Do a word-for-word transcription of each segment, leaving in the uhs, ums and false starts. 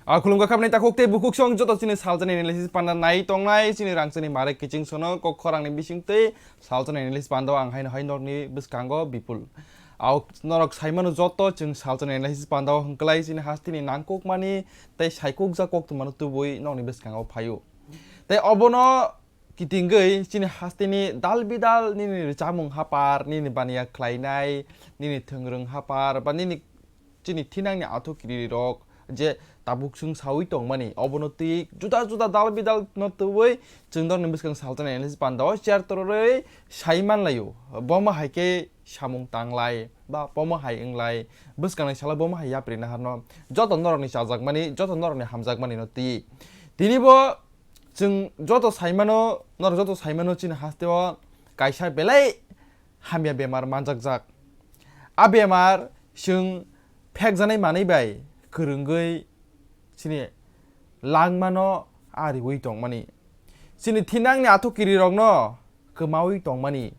A khulumkha khamni takhuk tei bukhuk song joto chini salchani analysis panda nai tongnai chini rangchani mare kiching sono kok khorangni bising tei salchani analysis panda ang haino hai norokni bwskango Bipul. Au norok saimano joto chwng salchani analysis panda hwnkhlai chini hasteni nangkukmani tei saikukjak koktwmano tubui nokni bwskango phaio. Tei obono kitingwi chini hasteni dal bidal nini rwchapmung hapar, nini baniya khlainai, nini thwngrwng hapar, ba nini chini thinangni athuk kirirok je tabuk chwng saui tongmani, obono twi juda juda dal bidal no tubui chwng dorni bwskang salchani analysis panda o share tororwi sai manlaio. Bomo hai khe samung tanglai, ba bomo hai wnglai, bwskangni salo bomo hai yapri naharno joto norokni chajakmani, joto norokni hamjakmani no twi. Tini bo chwng joto saimano, norok joto saimano chini hasteo kaisa belai hamya bemar manjakjak. A bemar chwng phekjanai manwi bai kwrwngwi chini langmano ariui tongmani. Chini thinangni athuk kirirokno kwmaui tongmani.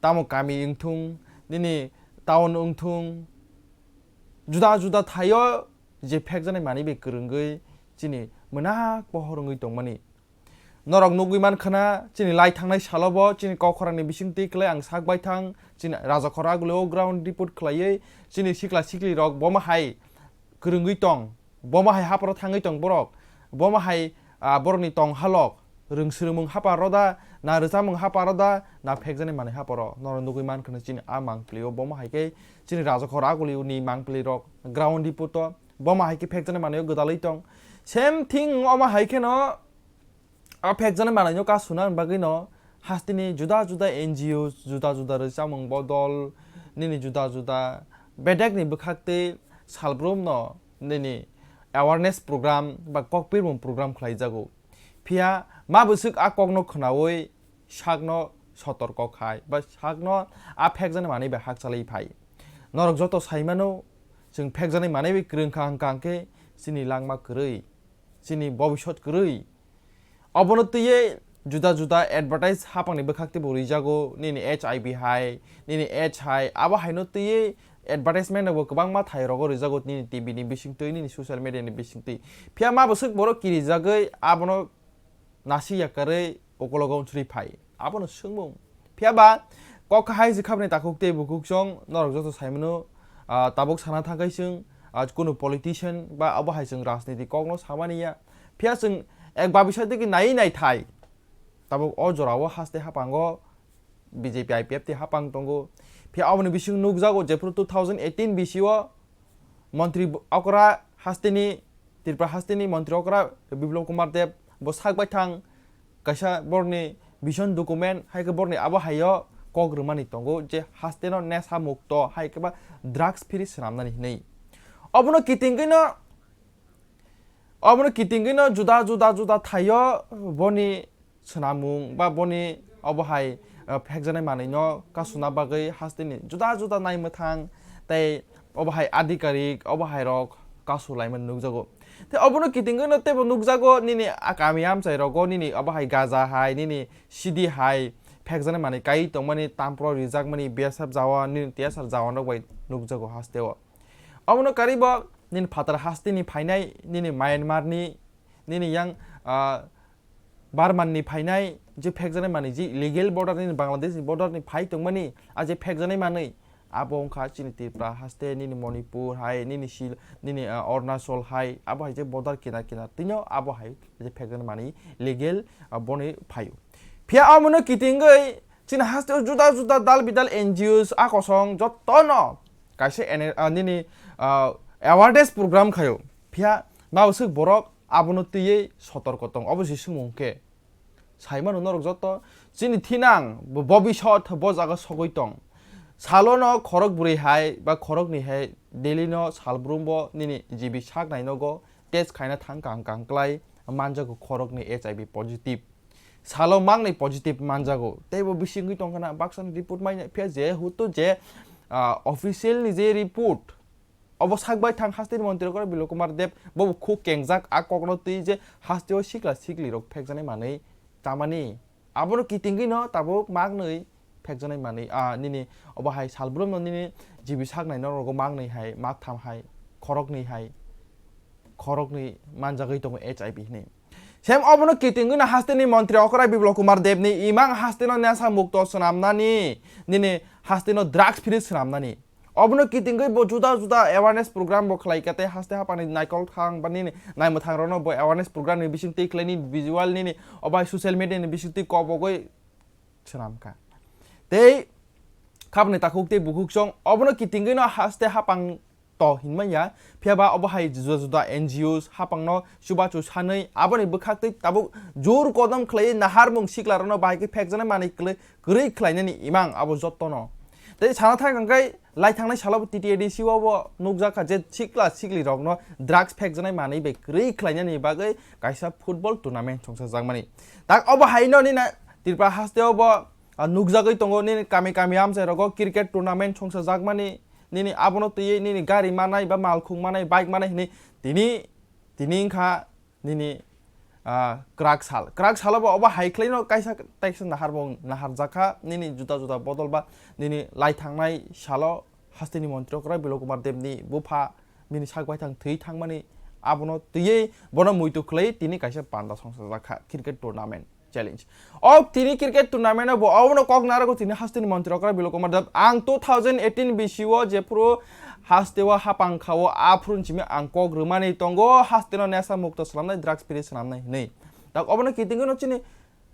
Tamo kami wngthung, nini town wngthung, juda juda thaio je phekjanai manwi bai kwrwngwi chini mwnak pohor wngwi tongmani. Norok nugwi mankha na, chini lai thangnai salo bo chini kok khorangni bising twi kwlai ang sak bai thang, chini rajakhor agulio ground report khlaiwi chini sikla sikli rok bomo hai kwrwngwi tong, bomo hai haporo thangwi tong borok, bomo hai, ah, borokni tong halok, rwng swrwngmung haparo da, na rwchapmung haparo da, na phekjani manwi haparo, norok nugwi mankha na chini a mangpili o bomo hai khe chini rajakhor agulio ni mangpili rok ground report o bomo hai khe phekjani manwi o gwdalwi tong, same thing omo hai kheno. A phekjani manwino kasuna bagwino hasteni juda juda N G Os, juda juda rwchapmung bodol, nini juda juda bedekni bwkhaktwi salbrumno nini awareness program ba kokpirmung program khlaijago. Phiya ma bwswk a kokno khwnaui sakno sotorko khai ba sakno a phekjani manwi bai hakchalwi phai. Norok joto saimano, chwng phekjani manwi bai kwrwngkha hwnkha hwnkhe chini langma kwrwi, chini bobisot kwrwi. Obono twiwi juda juda advertise hapangni bwkhak teibo rijago, nini H I V hai, nini AIDS hai, abo haino twiwi advertisement rokbo kwbangma thai rogo rijago, nini T V ni bisingtwi, nini social media ni bisingtwi. Phiya ma bwswk borok kirijagwi abono nasi yakarwi ukologo unsuri phai. Abono swngmung. Phiya ba kok hai jikhabni takhuk tei bukhuk song norok joto saimano, ah, tabuk sana thangkhai chwng, ah, kunu politician ba abo hai chwng rajniti kokno samani ya. Phiya chwng ek babisa digi nai nai thai. Tabuk o jorao haste hapango B J P I P F T hapang tongo. Phiya aboni bising nukjago jephuru two thousand eighteen bisio montri b-, okra hasteni, Tripura hasteni montri okra Biplab Kumar Deb bo sak bai thang kaisa borni vision document hai khe borni abo haio kok rwmani tongo je hasteno nesa mukto hai khe ba drugs free swnamnani hinwi. Obono kitingwino Obono kitingwino juda juda juda thaio boni swnamung ba boni obo hai, eh, phekjaknai manwino kasuna bagwi hasteni juda juda naimwthang tei obo hai adhikarik obo hai rok kasu laimani nukjago. Tei obono kitingwino teibo nukjago nini a kami amchai rogo nini obo hai gaja hai nini sidi hai phekjaknai manwi kai tongmani tampro rijakmani B S F jawa nini T S R jawan rok bai nukjago hasteo. Obono karwi bo nini phatar hasteni phainai, nini Myanmar ni, nini yang, ah, Burma ni phainai, je phekjaknai manwi, je illegal border nini Bangladesh ni border ni phai tongmani, a je phekjaknai manwi, abo wngkha chini Tripura haste, nini Manipur hai, nini Sil-, nini, ah, Arunachal hai, abo hai je border kinar kinar twino abo hai je phekjaknai manwi legal, ah, boni phaio. Phiya omono kitingwi chini hasteo juda juda dal bidal N G Os a kosong jotono kaisa ene-, ah, nini, ah, awareness program khaio. Phiya mabwswk borok abono twiwi sotorko tong, obo se swngmung khe. Saimano norok joto chini thinang bo bobisot bo jaga sogwi tong. Salono khorok bwrwi hai ba khoroknwi hai daily no salbrumbo nini G B sak nai nogo test khaina thang kang kang klai manjago khoroknwi H I V positive. Salo mangnwi positive manjago. Teibo bisingwi tongkhana baksa ni report mai phiya je huto je, ah, official ni je report obo sak bai thang hasteni montri okra Biplab Kumar Deb bo khuk kengjak a kokno twi je hasteo sikla sikli rok phekjaknai manwi tamani abono kitingwino tabuk maknwi phekjaknai manwi, ah, nini obo hai salbrumno nini G B sak nai no rogo maknwi hai maktham hai khoroknwi hai khoroknwi manjagwi tongo H I V hinwi. Sem obono kitingwino hasteni montri okra Biplab Kumar Debni imang hasteno nesa mukto swnamnani, nini hasteno drugs free swnamnani. Obono kitingwi bo juda juda awareness program bo khlai kha tei haste hapangni naikol thang ba nini naimwthang rokno bo awareness program ni bisingtwi khlai nini visual nini obai social media ni bisingtwi kobogwi swnam kha. Tei khapni takhuk tei bukhuk song obono kitingwino haste hapang to hinmanya, phiya ba obo hai juda juda N G Os hapangno chubachu sanwi aboni bwkhaktwi tabuk jor kodom khlaiwi naharmung siklarokno bahai khe phekjaknai manwi kwlwi kwrwi khlainani imang abo jottono. Tei sana thang khe lai thangnai salo T T A D C o bo nukjak kha je sikla siklirokno drugs phekjaknai manwi bai kwrwi khlainani bagwi kaisa football tournament songsajakmani. Tak obo haino nini Tripura haste obo, ah, nukjagwi tongo nini kami kami amchai rogo cricket tournament songsajakmani. Nini abono twiwi nini gari manai ba malkhung manai, bike manai hinwi tini, tini wngkha nini, ah, kwrak sal. Kwrak salo bo obo hai khlaino kaisa taisa naharmung naharjakha nini juda juda bodol ba nini lai thangnai salo hasteni montri okra Biplab Kumar Debni bupha bini sak baithang thwi thangmani abono twiwi bono muitu khlai tini kaisa panda songsajakha cricket tournament challenge. O tini cricket tournament o bo obono kok narwgo tini hasteni montri okra Biplab Kumar Deb. Ang two thousand eighteen bisi o jephuru haste o hapang kha o aphuru simi ang kok rwmani tongo hasteno nesa mukto swnamnai, drugs free swnamnai hinwi. Tak obono kitingwino chini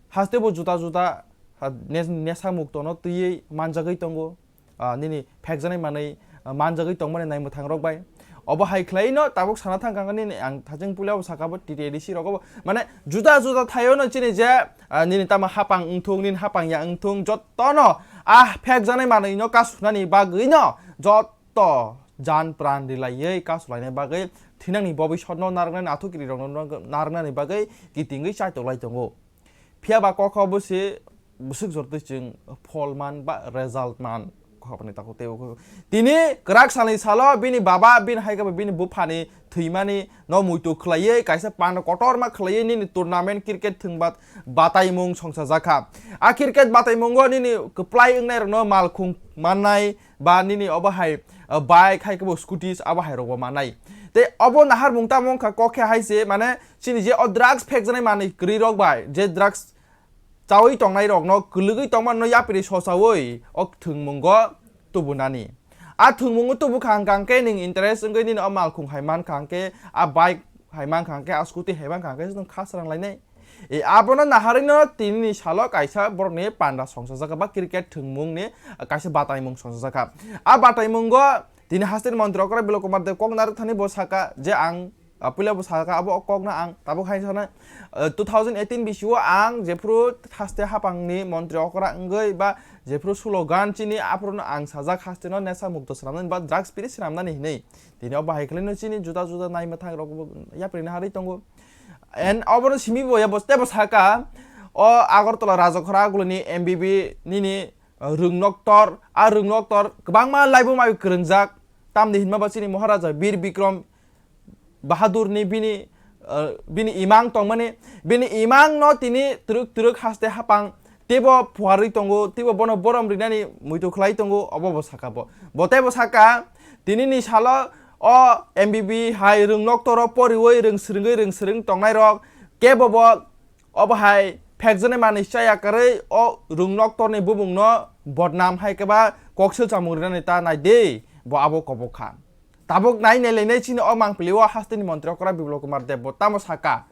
haste bo juda juda, ha, nes-, nesa mukto no twiwi manjagwi tongo. Ah, nini phekjaknai manwi, ah, manjagwi tongmani naimwthang rok bai. Obo hai khlai no tabuk sana thang kha nini ang thajeng puila bo saka bo T T A D C rogo bo. Mane juda juda thaio no chini je, ah, nini tamo hapang wngthung, nini hapang ya wngthung, jotto no, ah, phekjaknai manwi no kasunani bagwi no jotto jan pran rilaiwi kasulaina bagwi thinangni bobisot no narwknani athukiri rok no narwknani bagwi kitingwi chaitoklai tongo. Phiya ba kokha bo se bwswk jortwi chwng phol man ba result man kokha bwni takhuk tei o. Tini kwrak salni salo bini baba bini hai khe bo bini buphani thwimani no muitu khlaiwi kaisa panda kotorma khlaiwi nini tournament cricket thwngbat bataimung songsajakha. A cricket bataimungo nini kwplai wngnairokno malkhung mannai, ba nini obo hai, uh, bike hai khe bo scooties abo hai rok bo manai. Tei obo naharmung tamo wngkha kok khe hai se, mane chini je o drugs phekjaknai manwi kwrwi rok bai, je drugs chawi tongnai rok no kwlwgwi tongma no yapri sosawi o thwngmungo tubunani. A thwngmungo tubu kha hwnkha hwnkhe nwng interest wngwi nini o malkhung hai mankha hwnkhe, a bike hai mankha hwnkhe, a scooty hai mankha hwnkhe nwng kha srang lainai. E, abono naharwino tinini salo kaisa borokni panda songchajak ba cricket thwngmungni kaisa bataimung songchajak kha. A bataimungo tini hasteni montri okra Biplab Kumar Deb kok narwk thani bo saka je ang, a, puila bo saka abo kokno ang tabuk hai sana, a, two thousand eighteen bisio ang jephuru haste hapangni montri okra wngwi ba jephuru slogan chini aphuru ang sajak hasteno nesa mukto swnamnani ba drugs free swnamnani hinwi. Tini o bahai khlaino chini juda juda naimwthang rok bo yapri naharwi tongo. And obono simi bo ya bo tebo saka, o Agartala Rajakhora agulini M B B nini, uh, rwngnoktor, a rwngnoktor kwbangma laibu mayu kwrwngjak. Tamni hinma ba chini Maharaja Bir Bikram Bahadurni bini, uh, bini imang tongmani, bini imangno tini twrwk twrwk haste hapang teibo phuarwi tongo, teibo bono borom rinani muitu khlai tongo, obo bo saka bo. Bo teibo saka, tinini salo o M B B hai rwngnoktoro poriwi rwng swrwngwi rwng swrwng tongnairok kebo bo obo hai phekjaknai manwi chaya kwrwi o rwngnoktorni bubungno bodnam hai khe ba koksil chamung rinani ta nai di, bo abo kobok kha. Tabuk nai nai lainai chini o mangpili o hasteni montri okra Biplab Kumar Deb bo tamo saka.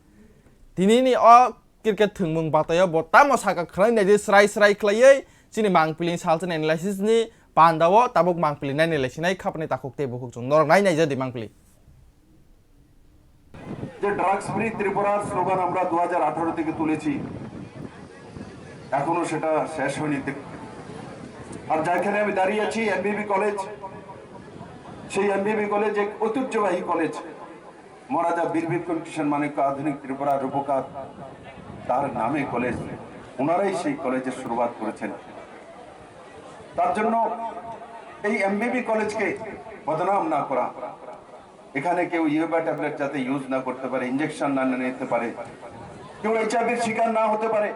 Tinini o cricket thwngmung bataio bo tamo saka khwlai naidi srai srai khwlaiwi chini mangpili salsa analysis ni pandao tabuk mangpili nai nai laisinai khapni takhuk tei bukhuk chwng norok nai nai jadi mangpili. যে drugs free ত্রিপুরার স্লোগান আমরা দু হাজার আঠারো থেকে তুলেছি, এখনো সেটা শেষ হয়নি। আর যেখানে আমি দাঁড়িয়ে আছি এমবিবি কলেজ, সেই এমবিবি কলেজ এক ঐতিহ্যবাহী কলেজ। মহারাজা বীর বিক্রম কিশোর মাণিক্য আধুনিক ত্রিপুরার রূপকার, তার নামে কলেজ, ওনারাই সেই কলেজের শুরুয়াত করেছেন। তার জন্য এই এমবিবি কলেজকে বদনাম না করা, এখানে কেউ ইউবা ট্যাবলেট যাতে ইউজ না করতে পারে, ইঞ্জেকশন না নিতে পারে, কেউ এইচআইভির শিকার না হতে পারে,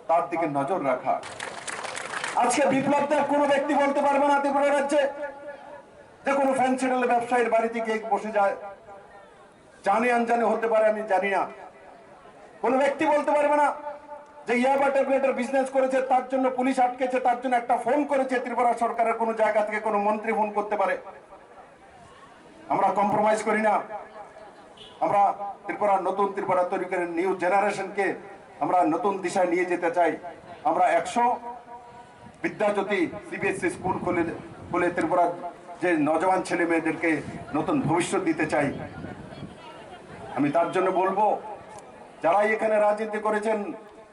তার দিকে নজর রাখা। আজকে বিপ্লব দেব কোনো ব্যক্তি বলতে পারবে না ত্রিপুরা রাজ্যে যে কোনো ফেন্সিডিল ব্যবসায়ীর বাড়িতে গিয়ে বসে যায়, জানি আনজানি হতে পারে, আমি জানি না। কোনো ব্যক্তি বলতে পারবে না যে ইয়াবা ট্যাবলেটের বিজনেস করেছে, তার জন্য পুলিশ আটকেছে, তার জন্য একটা ফোন করেছে ত্রিপুরা সরকারের কোনো জায়গা থেকে, কোনো মন্ত্রী ফোন করতে পারে। আমরা কম্প্রোমাইজ করি না। আমরা ত্রিপুরা, নতুন ত্রিপুরা তৈরি করে নিউ জেনারেশনকে আমরা নতুন দিশায় নিয়ে যেতে চাই। আমরা একশো বিদ্যাজ্যোতি সিবিএসসি স্কুল খুলে, খুলে ত্রিপুরার যে নজওয়ান ছেলে মেয়েদেরকে নতুন ভবিষ্যৎ দিতে চাই। আমি তার জন্য বলবো, যারাই এখানে রাজনীতি করেছেন,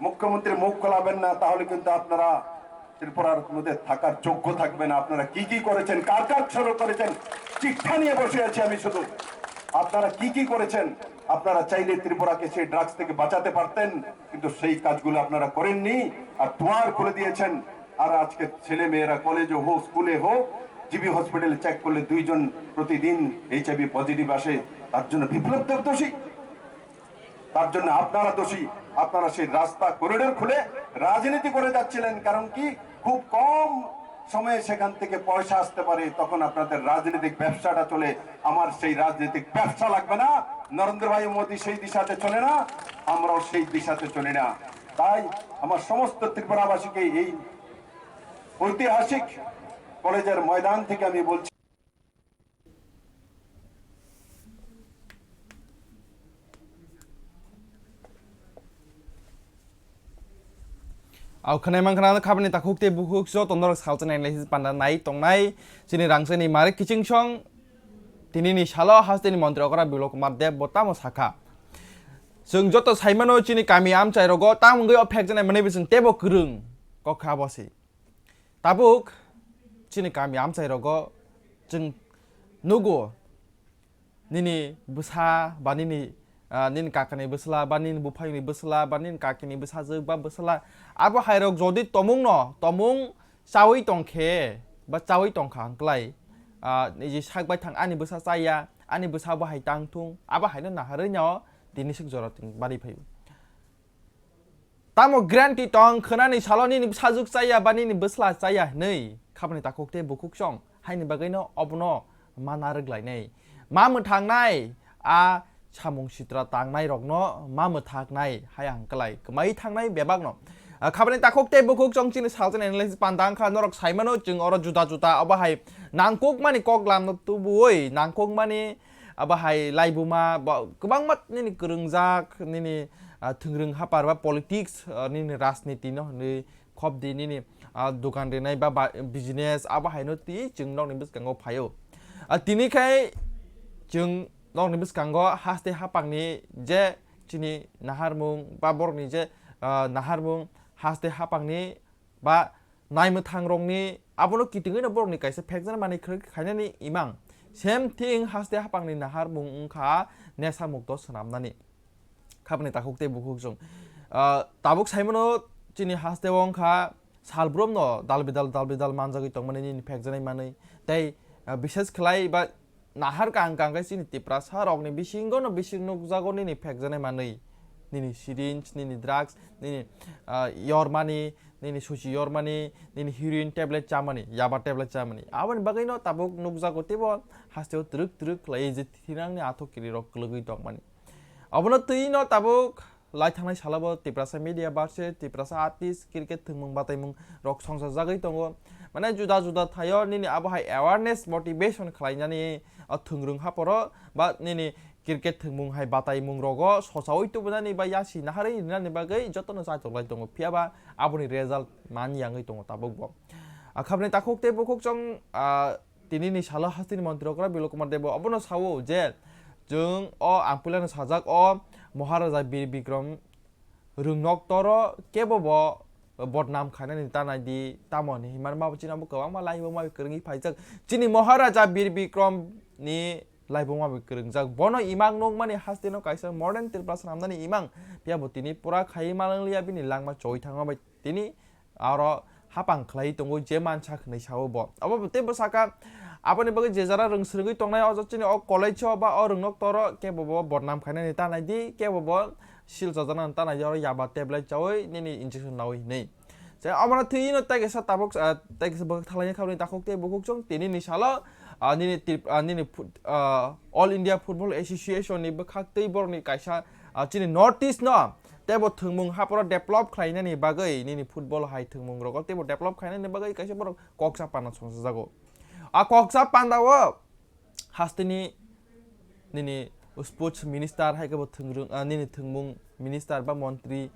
মুখ্যমন্ত্রী মুখ খোলাবেন না, তাহলে কিন্তু আপনারা ত্রিপুরার মধ্যে থাকার যোগ্য থাকবে না। আপনারা কি কি করেছেন, কার কার সড়ক করেছেন, চিঠা নিয়ে বসে আছি আমি শুধু। আপনারা কি কি করেছেন? আপনারা চাইলে ত্রিপুরাকে সেই ড্রাগস থেকে বাঁচাতে পারতেন, কিন্তু সেই কাজগুলো আপনারা করেননি। আর দুয়ার খুলে দিয়েছেন। আর আজকে ছেলে মেয়েরা কলেজে হোক, স্কুলে হোক, জিবি হসপিটালে চেক করলে দুইজন প্রতিদিন এইচআইভি পজিটিভ আসে। তার জন্য বিপ্লব দেব দোষী, তার জন্য আপনারা দোষী। আপনারা সেই রাস্তা করিডোর খুলে রাজনীতি করে যাচ্ছিলেন। কারণ কি? খুব কম সময়ে সেখান থেকে পয়সা আসতে পারে, তখন আপনাদের রাজনৈতিক ব্যবসাটা চলে। আমার সেই রাজনৈতিক ব্যবসা লাগবে না। নরেন্দ্র ভাই মোদী সেই দিশাতে চলে না, আমরাও সেই দিশাতে চলি না। তাই আমার সমস্ত ত্রিপুরাবাসীকে এই ঐতিহাসিক কলেজের ময়দান থেকে আমি বলছি, Au khwnai mankha nang khabani takhuk tei bukhuk joto norok salsa nai lai panda nai tongnai chini rangchakni mari kiching song tini ni salo hasteni montri okra Bilok Kumar Deb bo tamo sakha. Chwng joto saimano chini kami amchai rogo tamo wngwi o phek janai manwi bising tebo kwrwng kok kha bosi. Tabuk chini kami amchai rogo chwng nugo nini bwsa ba nini ah, nini kakani bwsla ba nini buphayungni bwsla ba nini kakini bwsajwk ba bwsla abo hairok jodi tomungno tomung chawi tongkhe ba chawi tongkha hwnkhlai ah, niji sak bai thang ani bwsa chaya ani bwsa bo hai tang thung abo haino naharwi no tini swk jora tini bari phaio. Tamo guarantee tong khwnani salo nini bwsajwk chaya ba nini bwsla chaya hinwi khabani takhuk tei bukhuk chong haini bagwino obono mana rwglainai. Ma mwthangnai a samung sitra tangnai rokno ma mwthaknai hai ang kwlai kwmai thangnai bebakno. Ah, khabani takhuk tei bukhuk chong chini salsa nai lai panda wngkha norok saimano chwng oro juda juda obo hai nangkukmani kok lamno tubuwi nangkukmani abo hai laibuma kwbangma nini kwrwngjak nini ah, thwngrwng hapar ba politics ah, nini rajniti no hinwi khobdi nini ah, dokan rinai ba business abo haino twi chwng nokni bwskango phaio. Ah, tini khai chwng nokni bwskango haste hapangni je chini naharmung ba borokni je ah, naharmung haste hapangni ba naimwthangrokni abono kitingwino borokni kaisa phekjani manwi khwrwk khainani imang. Same thing haste hapangni naharmung wngkha nesa mukto swnamnani. Khabani takhuk tei bukhuk chwng. Ah, tabuk saimano chini hasteo wngkha salbrumno dalbidal dalbidal manjagwi tongmani nini phekjanai manwi. Tei ah, bishes khlai ba nahar kang kang khe chini Tiprasa rokni bisingo no bising nukjago nini phekjanai manwi, nini syringe, nini drugs, nini ah, yormani, nini suchi yormani, nini heroin tablet chamani, yaba tablet chamani. Aboni bagwi no tabuk nukjago teibo hasteo twrwk twrwk khlaiwi je thinangni athok kiri rok kwlwgwi tongmani. Abono twi no tabuk lai thangnai salo bo Tiprasa media barse Tiprasa artist cricket thwngmung bataimung rok songchajagwi tongo. Mane juda juda thaio nini abo hai awareness motivation khlainani o thwngrwng haporo ba nini cricket thwngmung hai bataimung rogo sochaui tubunani ba yasi naharwi rinani bagwi jotono chaitok lai tongo. Phiya ba aboni result man yangwi tongo tabuk bo. Akhabni takhuk tei bukhuk chwng ah, Tini ni salo hasteni montri okra Bilok Kumar Deb bo abono sao je, chwng o ang puilano sajak o Maharaja Bir Bikram rwngnok toro kebo bo bodnam khainani ta nai di, tamo hinwi hinmani ma bo chini abo kwbangma laibuma bai kwrwngwi phaijak. Chini Maharaja Bir Bikram ni laibuma bai kwrwngjak. Bono imang nukmani hasteno kaisa modern Tripura swnamnani imang. Phiya bo tini pura khaiwi manliya bini langma choi thangma bai tini aro hapang khlai tongo je mansa hwnwi sao bo. Abo bo tei bwsaka aboni bagwi je jara rwng swrwngwi tongnai o chini o college o ba o rwngnok toro kebo bo bodnam khainani ta nai di, kebo bo sil chajaknani ta nai di, oro yaba tablet chaui nini injection naui hinwi. Je omono thwino tei kaisa tabuk, ah, tei kaisa bwkhak thalaini khabni takhuk tei bukhuk chwng tini ni salo ah, nini Trip-, ah, nini fut-, ah, All India Football Association ni bwkhak tei borokni kaisa, ah, chini North East no teibo thwngmung haphoro develop khlainani bagwi nini football hai thwngmung rogo teibo develop khlainani bagwi kaisa borok koksa panda songchajago. A koksa panda o hasteni nini sports minister hai khe bo thwngrwng, ah, nini thwngmung minister ba montri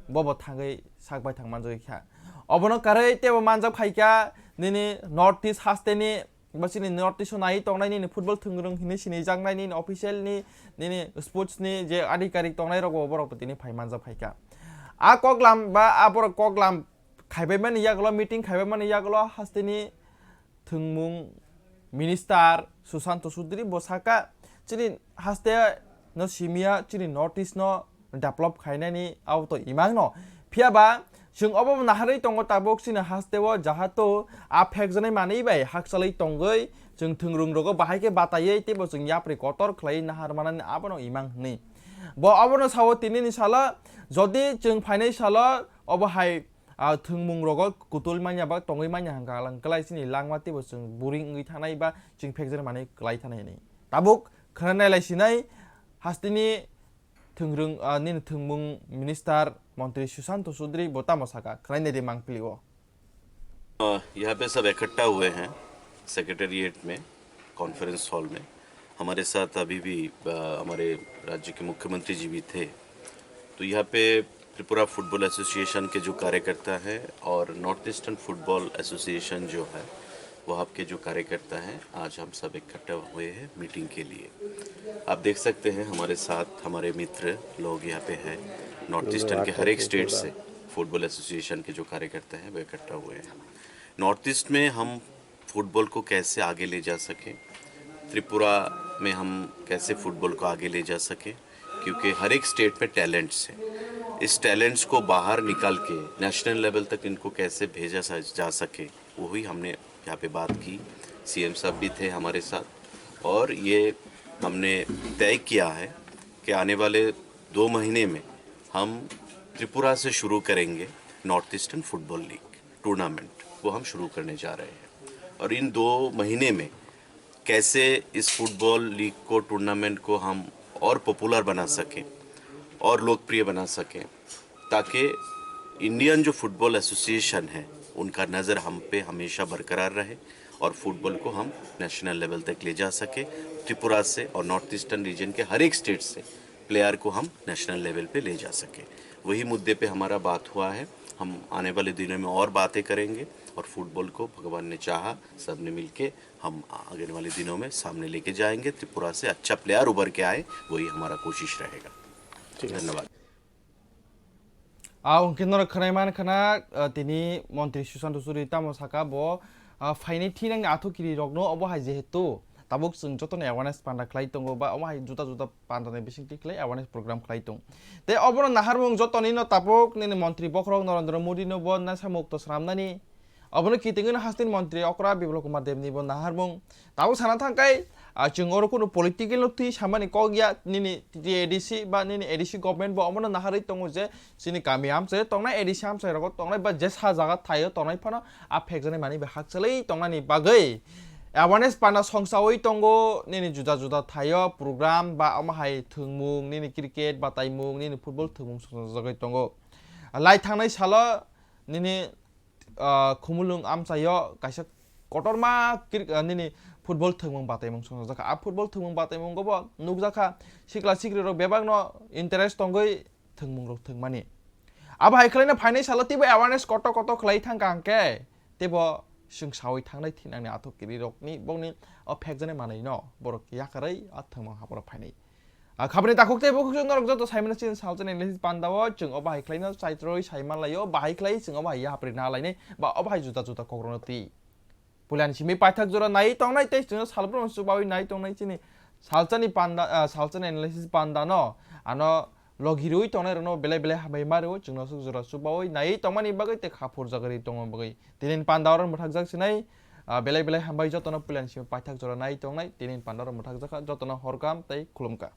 bo bo thangwi sak bai thang manjagwi kha. Obono karwi teibo manjak phaikha nini North East hasteni ba chini North East o nai tongnai nini football thwngrwng hinwi sinijaknai nini official ni nini sports ni je adhikarik tongnai rok bo borok bo tini phai manjak phaikha. A koklam ba a borok koklam khaibai mani yagulo, meeting khaibai mani yagulo hasteni thwngmung minister Sushanta Chudri bo saka, chini haste no simiya chini North East no develop khainani abo to imang no. Phiya ba chwng obo naharwi tongo tabuk chini haste o jahato a phekjaknai manwi bai hakchalwi tongwi chwng thwngrwng rogo bahai khe bataiwi teibo chwng yapri kotor khlaiwi nahar manani abono imang hwnwi. Bo obono sao tinini salo jodi chwng phainai salo obo hai ah, thwngmung rogo kutul manya ba tongwi manya hwnkha lang kwlai chini langma teibo chwng boring wngwi thanai ba chwng phekjak manwi kwlai thanai hinwi. Tabuk khwnanai lai sinai hasteni thwngrwng, ah, nini thwngmung minister montri Sushanta Chudri bo tamo saka khwnai nai de mangpili o. अ, यहाँ पे सब इकट्ठा हुए हैं सेक्रेटेरिएट में, conference hall में। हमारे साथ अभी भी, अ, हमारे राज्य के मुख्यमंत्री जी भी थे। तो यहाँ पे त्रिपुरा फुटबॉल एसोसिएशन के जो कार्यकर्ता हैं और नॉर्थ ईस्टर्न फुटबॉल एसोसिएशन जो है, वहाँ के जो कार्यकर्ता हैं, आज हम सब इकट्ठा हुए हैं मीटिंग के लिए। आप देख सकते हैं हमारे साथ हमारे मित्र लोग यहाँ पे हैं, नॉर्थ ईस्टर्न के हर एक स्टेट से फुटबॉल एसोसिएशन के जो कार्यकर्ता हैं, वो इकट्ठा हुए हैं। नॉर्थ ईस्ट में हम फुटबॉल को कैसे आगे ले जा सकें, त्रिपुरा में हम कैसे फुटबॉल को आगे ले जा सकें, क्योंकि हर एक स्टेट में टैलेंट्स हैं। इस टैलेंट्स को बाहर निकाल के नेशनल लेवल तक इनको कैसे भेजा सा-, जा सके, वही हमने यहाँ पे बात की। सीएम साहब भी थे हमारे साथ और ये हमने तय किया है कि आने वाले दो महीने में हम त्रिपुरा से शुरू करेंगे north eastern football league tournament, वो हम शुरू करने जा रहे हैं। और इन दो महीने में कैसे इस फुटबॉल लीग को, टूर्नामेंट को हम और पॉपुलर बना सकें और लोकप्रिय बना सकें, ताकि इंडियन जो फुटबॉल एसोसिएशन है, उनका नज़र हम पे हमेशा बरकरार रहे और फुटबॉल को हम नेशनल लेवल तक ले जा सकें। त्रिपुरा से और नॉर्थ ईस्टर्न रीजन के हर एक स्टेट से प्लेयर को हम नेशनल लेवल पे ले जा सकें। वही मुद्दे पे हमारा बात हुआ है। हम आने वाले दिनों में और बातें करेंगे और फुटबॉल को भगवान ने चाहा, सबने मिलके हम आने वाले दिनों में सामने लेके जाएंगे। त्रिपुरा से अच्छा प्लेयर उभर के आए, वही हमारा कोशिश रहेगा। ठीक है। धन्यवाद। A hwnkhe norok khwnai man khana, ah, tini montri Sushanta Chudri tamo saka bo, ah, phainai thinangni athukiri rokno obo hai jehetu tabuk chwng jotono awareness panda khlai tongo ba omo hai juda juda pandani bisingtwi khlai awareness program khlai tong. Tei obono naharmung jotonino tabuk nini montri bokhorok Narendra Modi no bo nasa mukto swnamnani. Obono kitingwino hasteni montri okra Biplab Kumar Deb ni bo naharmung. Tabuk sana thangkai, ah, chwng oro kunu political no twi samani kok ya, nini T A D C ba nini A D C government bo omono naharwi tongo je chini kami amchai tongnai A D C amchai rogo tongnai ba jesa jaga thaio tongnai phano a phekjaknai manwi bai hakchalwi tongnani bagwi awareness panda songchawi tongo nini juda juda thaio program ba omo hai thwngmung nini cricket bataimung nini football thwngmung songchajagwi tongo. Lai thangnai salo nini ah, Khumulwng amchaio kaisa kotorma kir-, ah, nini football thwngmung bataimung songjakha. A football thwngmung bataimungo bo nukjakha sikla sikrwi rok bebakno interest tongwi thwngmung rok thwngmani. Abo hai khwlaino phainai salo teibo awareness kotor kotor khwlai thangkha hwnkhe teibo chwng sawi thangnai thinangni athuk kiri rokni bokni o phekjaknai manwino borok yakarwi a thwngmung haphoro phainai. Ah, khabani takhuk tei bukhuk chwng norok joto saimano chini salsa ni analysis panda o chwng o bahai khlaino chaitroi saimanlaio, bahai khlai chwng o bahai yapri nalainai ba o bahai juda juda kokrokno twi. Puilani simi paithak jora nai tongnai tei chwngno salbrumno chubawi nai tongnai chini salsa ni panda, ah, salsa ni analysis panda no ano logi rwi tongnai rokno belai belai hambai ma rwo chwngno swk jora chubawi nai tongmani bagwi tei kha phurjagwi tongma bagwi. Tini panda oro mwthakjak sinai, ah, belai belai hambai jotono puilani simi paithak jora nai tongnai, tini panda oro mwthakjak kha jotono hor kaham tei khulumkha.